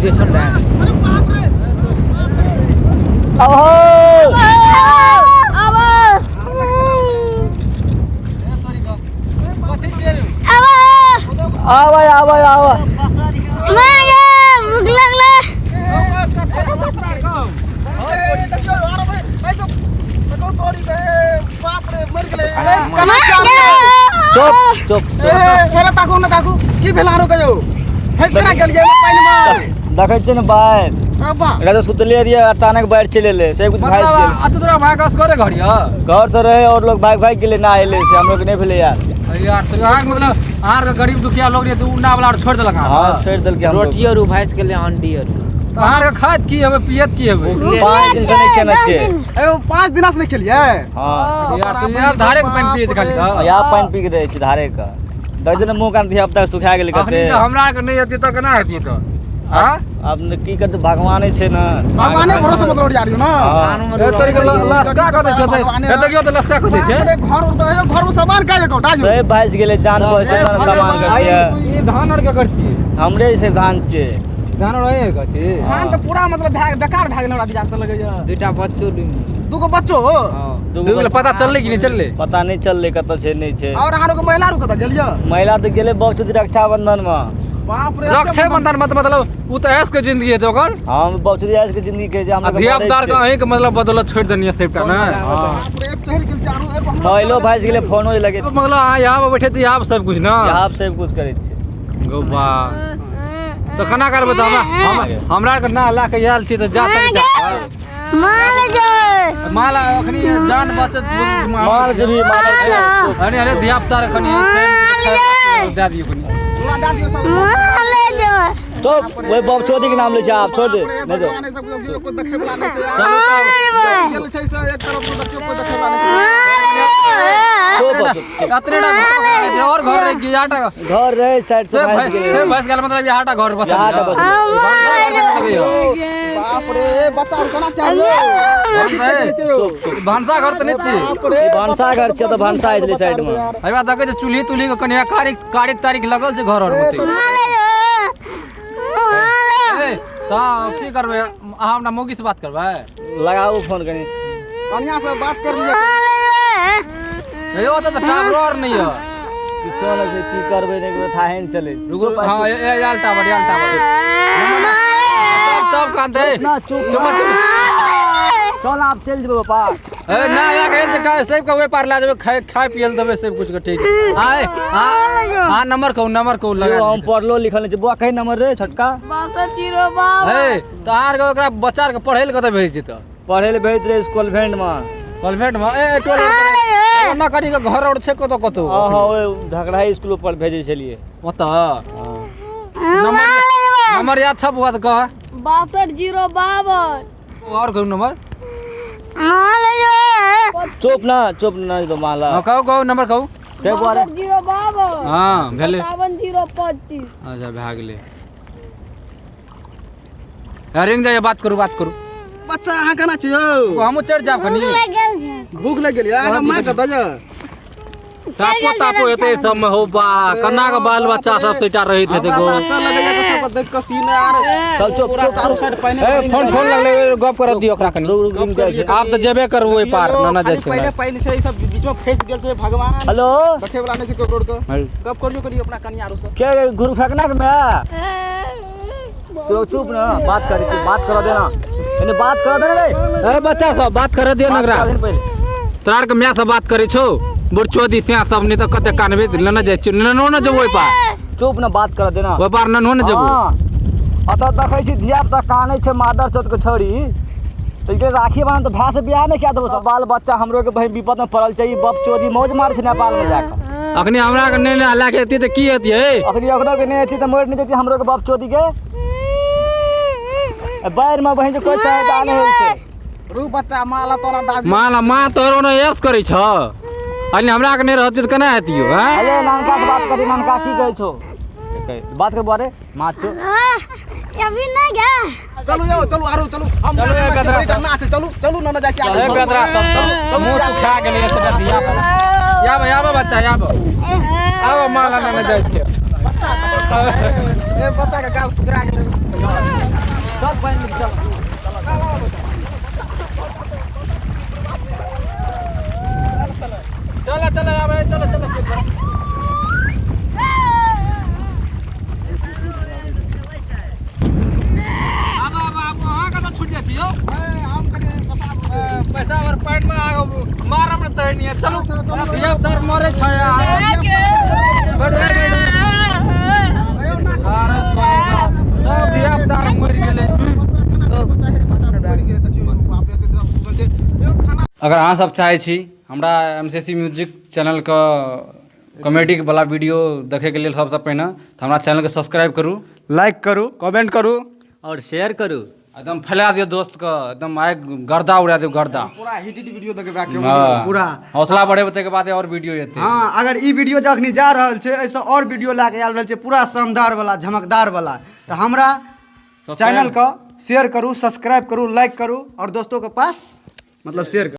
जे छन रे। आहो। आबो आबो। आवा आवा आवा। मागे भूख लागले। मागे। चुप चुप। ताकू न ताकू, की भेल आरो कहियो? फँसि केना गेलियै पानिमे? देखै छियै ने बाढ़ि। बाबा। एकरा तऽ सुतले रहियै, अचानक बाढ़ि चलि एलै, से कुछ भागि मतलब गेल। अत तोरा भाई कस करे घर यऽ? घर से रहे और लोग भागि भागि गेलै, ना एलै, से हमरो के नहि भेलै यार। यार तो अहाँके मतलब अहाँ आरके गरीब दुखिया लोग रहियै तऽ उ नाव वाला आर छोड़ि देलक अहाँके? हाँ, छोड़ि देलकै हमरो। रोटी आर भासि गेलै, अंडी आर। तऽ अहाँ आरके खाइत की हेबै, पियत की हेबै? 5 दिन से नहि खेने छियै। एगो 5 दिना से नहि खेलियै? हाँ। यार तो यार धारे के पानि पियै छै खाली तऽ। यहाँ पानि पी के रहै छै धारे के। देखै छियै ने मुँह कान धिया पुता सुखा गेलै अखनी कते। जे हमरा आरके नहि हेतै तऽ केना हेतै तऽ? आँ? आब ने की करतै, भगवाने छै ने। भगवाने भरोसे मतलब जा रही हो ना। हाँ। ए, तोरी के लस्का कऽ दै छै भगवाने। ए, देखियौ तऽ लस्का कऽ दै छै। बाप रे, घर उर तऽ घर में सामान का जगह डाजू। सब भासि गेलै, जान बचतै तहन सामान करतियै। ई धान आर केकर छियै? हमरे से धान छियै। धान आर अहीं के छी? धान तऽ पूरा मतलब बेकार भए गेल हमरा विचार से लगैया। दुटा बच्चो डूबि गेल। दूगो बच्चो? हँ। दूगो। डूबि गेलै, पता चललै कि नहि चललै? पता नहि चललै कतऽ छै नहि छै। और अहाँ के महिला रुकत गेलियै? महिला तऽ गेलै बौचुदी रक्षाबंधन मे। बाप रे। रक्षाबंधन मत मतलब उ तऽ ऐश के जिंदगी हेतै ओकर। हम बौचुदी ऐश के जिंदगी कहै छै। आ हमरा धिया पुता के अहीं के मतलब बदौलत छोड़ि देलियै सबटा ने। हाँ। बाप रे, चढ़ि गेल चारू एगो हमरा। मोबाइलो भासि गेलै, फोनो लगे। मतलब अहाँ यहाँ पर बैठे छी, यहाँ पर सब कुछ ना? यहाँ पर सब कुछ करै छियै। गौ बा, तऽ केना करबै तऽ? हमरा आरके ना लए के आयल छी तऽ जा तक जा। माल जो। माल अखनी जान बचत। माल के भी माल। अरे अरे, धिया पुता आर कनी छै, दए दियौ कनी। पूरा दए दियौ सब। माल जो। चुप, ओहि बौचुदी के नाम लै छै, आब छोड़ दे, बाप रे, नहि दो। भगवान, सब देखियौ कोइ देखै वला नहि छै यार। चलू तब। गेल छै से एक तरफ से देखियौ कोइ देखै वला नहि छै। चुप चुप। अतने टा घर और घर रहि गेल, यहाँ टा घर रहे साइड से से भासि गेलै। से भैंस गेल, मतलब यहाँ टा घर बचल। यहाँ टा बचल। बाप रे, बच्चा आर केना चाहबै? चुप। भनसा घर तऽ नहि छी? बाप रे। ई भनसा घर छै तऽ भनसा छलै साइड मे। एहि बात देखै छै चूल्ही तुल्ही के कनि कारिक कारिक तारिक लगल छै घर आर मे। तऽ की करबै अहाँ? हमरा मौगी से बात करबै? लगाबू फोन कनि। कनिया से बात कर लिअ। हेयो, ओतऽ तऽ टावरो आर नहि यऽ। किछो नहि छै, की करबै नहि करबै थाहे नहि चलै छै। रुकू। चुप। हाँ, चुप। ए आयल टावर, आयल टावर। तब तब कानते। ना, चुप। चुप चुप। चल, आब चलि जेबै बापा। ए ना, ला के छै सब के ओहि पार ला जेबै, खाय खाय पियल देबै सब कुछ के ठीक। आए हां, नंबर कहू, नंबर कहू, लगा। यौ, हम पढ़लो लिखल नहि छी बुआ, कही नंबर रे छोटका। 62 0 52। ए तऽ आर के ओकरा बच्चा के पढ़ै लए कतऽ भेज जेतऽ? पढ़े लए भेज रहे कॉन्वेंट मे। कॉन्वेंट मे? ए टोल ओना करी के घर और छै कतौ कतौ? हाँ हाँ, ओहि ढकराही स्कूल पर भेजै छलियै। ओतऽ नंबर, नंबर याद छ बुआ? तऽ कह। 62 0 52। और कहू नंबर। चुप ना, चुप ना तो माला। हाँ, कहू कहू, नंबर कहू। के बुआ रे? 62 0 52। हाँ, भेलै। 57 0 25। अच्छा, भए गेलै। रिंग जाइए, बात करू, बात करू। बच्चा, अहाँ केना छी यौ? हमहूँ चढ़ि जायब कनी। भूख लागि गेल अहाँके? माँ कतऽ यऽ? सापो तापो हेतै सब में। हो बा, कना के बाल बच्चा सब तैटा रहैत हेतै हमरा गो। तऽ आशा लगैया कि सबके देख कऽ सीन यार। चल, चुप। पूरा चुप। चारू साइड पानि। ए, फोन फोन लगलै, गप करऽ दियौ ओकरा कनी। रुक रुक, रिंग जाइ छै। आब तऽ जेबे करू ओहि पार, ना जाइ छै। पहिले पानि छै, ई सब बीच में फँसि गेल छै भगवान। हेलो। देखे वाला नहि छै केकरो के। गप करियौ करियौ अपना कनिया आरो से। के गुरु फेकना के मैं? चुप चुप ना, बात करै छी, बात करऽ देना एने, बात करऽ देना रे। ए बच्चा सब, बात करऽ दियौ ने बात ओकरा। करऽ देना पहिले। तोरा आरके माय से बात करै छौ बुढ़चोदी सिया सब, नहि तऽ कते कानबे लेने जाइ छियौ। ननो ने जेबो ओहि पार। चुप ना, बात करऽ देना। ओहि पार ननो ने जेबो। हाँ। अतऽ देखै छी धिया पुता कानै छै, मादर चौथ के छोड़ी तऽ के राखी बान्ह तऽ भाय से बियाह नहि कए देबो तऽ बाल बच्चा हमरो के बहिन विपद में पड़ल छै। ई बप चोरी मौज मारै छै नेपाल में जाकऽ। अखनी हमरा के नहि लए के एती तऽ की हेतियै? अखनी ओकरो के नहि एती तऽ मरि नहि जेती हमरो के बाप चोदी के? बाढ़ि में बहिन जे कोइ सहायता नहि होइ छै। रू बच्चा, माला तोरा दादी। माँ माँ तोरो ने एस करै छ। अखनी हमरा के नहि रहती तऽ केना हेतियौ? हैं, हेलो, नानका से बात करी। नानका, की कहै छौ? बात कर बुआ रे, माँ छौ। अभी नहीं गया। चलू यौ, चलू आरो चलू हम। चलू, ए, बेदरा। बड़ी डरना छै, चलू चलू, नना जाइ छी आगे। ए बेदरा सब मुँह सुखा गेलै एतबे धिया पुता। आब आब बच्चा, आब आब, माँ लग नहि जाइ छियै। ए बच्चा के गाल सुधरा गेलै। चल बहिन चल। चलो चलो आबे, चलो चलो। आब आब आब अहाँ कतऽ छूट जाइ छी यौ? पैसा और पैंट में आगो मारब ने तहनी। चलू, धिया पुता मरे छै। बैठ बैठ बैठ। सब धिया पुता मरि गेलै। अगर अहाँ सब चाहै छी हमरा एमसीसी म्यूजिक चैनलके कॉमेडी वाला वीडियो देखैके लेल सबसँ पहिने, तऽ हमरा चैनलके सब्सक्राइब करू, लाइक करू, कमेंट करू और शेयर करू। एकदम फैला दियौ दोस्तके, एकदम आइ गर्दा उड़ा दियौ गर्दा। पूरा हिट हिट वीडियो देखबै के पूरा हौसला बढ़ेबै, ताहिके बाद और वीडियो एतै। हाँ, अगर ई वीडियो जखनी जा रहल छै, एहिसँ और वीडियो लए कऽ आयल रहल छै, पूरा शानदार वाला, झमकदार वाला। तऽ हमरा चैनल के शेयर करू, सब्सक्राइब करू, लाइक करू और दोस्तों के पास मतलब शेयर करू।